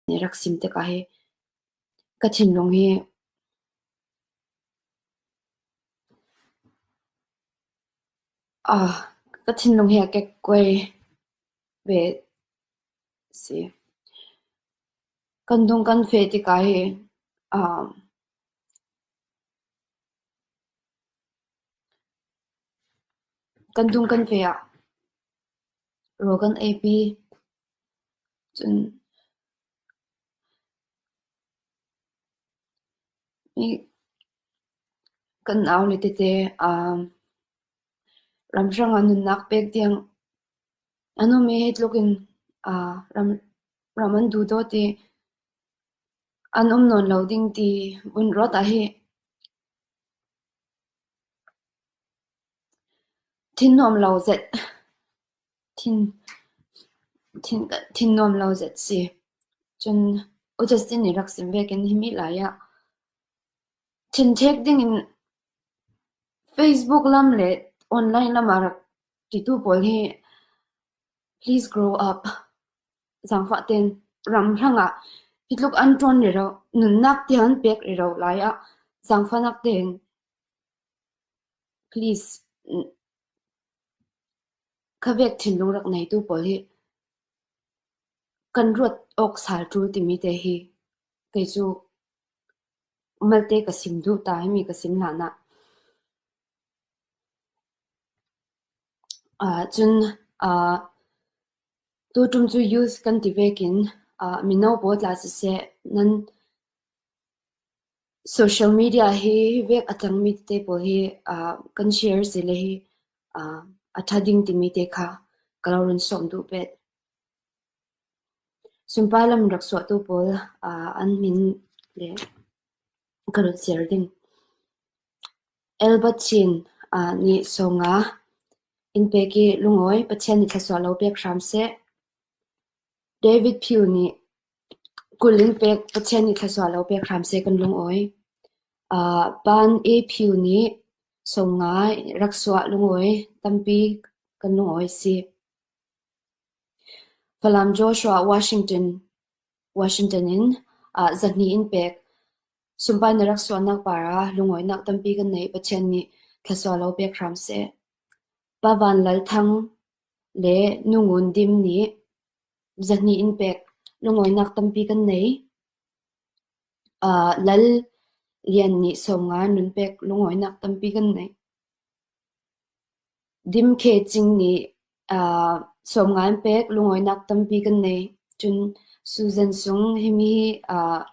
Nih rak sim tikah hi ka thinlung hi ka thinlung hi a kekkuai ve si. Kan dung kan feh tikah hi kan dung kan feh ah rawl kan eipi. Cun kan naule tete ramhrang ah nunnak pek tiang an um i hi tluk in ram an duhdawt i an um nawn lo ding ti vun ruat ah hi thinnuam lo zet. Thin nuam lo zet si. Cun U Justin nih rak sim vekin himi lai ah ṭhenṭhek dingin Facebook lam le online lam ah rak titu pawl hi please grow up. Zaangfah tein ramhrang ah hi tluk an ṭawn rih nunnak tiang an pek rih lai ah zaangfahnak tein please Khavek thinlung rak neitu pawl hi kan ruat awk sal ṭul timi te hi kei cu malte ka sim duh ta himi ka sim hlan ah. Cun tuṭum cu youth kan ti vekin mino pawl tla siseh nan Social media hi vek a cangmi tete pawl hi kan share si le hi a ṭha ding timi te kha ka lo run sawm duh pet. Sunpar lam rak suahtu pawl an min le ka run share ding. Albert Chin nih sawnga in pek i lungawi Pathian nih thluachuah lo pek hram seh. David Pugh nih 'Kul in pek Pathian nih thluachuah lo pek hram seh kan lungawi. Pan A Phu nih sawnga rak suah lungawi tampi kan lungawi si. Falam Joshua Washington Washington in zahnih in pek. Sunpar na rak suahnak par ah lungawinak tampi kan nei. Pathian nih thluachuah lo pek hram seh. Pa Van Lal Thang le Nu Ngun Dim nih Zahnih in pek lungawinak tampi kan nei. Lal Lian nih sawnga nun pek lungawinak tampi kan nei. Dim Khe Cing nih sawmnga in pek lungawinak tampi kan nei. Cun Susan Sung himi hi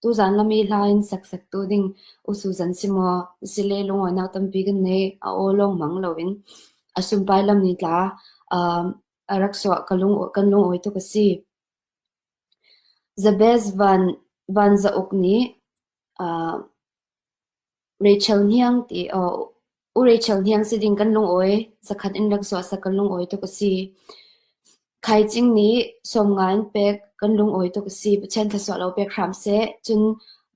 Tuzaan lam i hla in sak tu ding U Susan si maw? Sile lungawinak tampi kan nei. A aw lawng hmang loin a sunpai lam ni tla a rak suah ka lung kan lungawi tuk a si. Jabez Van Van Za Uk nih Rachel Hniang ti U Rachel Hniang si ding kan lungawi zakhat in rak zuah sak kan lungawi tuk a si. Khaicing nih sawmnga in pek kan lungawi tuk a si. Pathian thluachuah lo pek hram seh. Cun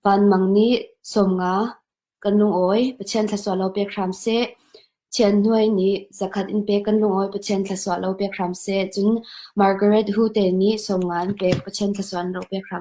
Vanmang nih sawmnga kan lungawi. Pathian thluachuah lo pek hram seh. Thianhnuai nih zakhat in pek kan lungawi. Pathian thluachuah lo pek hram seh. Cun Margaret Hu te nih sawmnga in pek. Pathian thluachuah lo pek hram.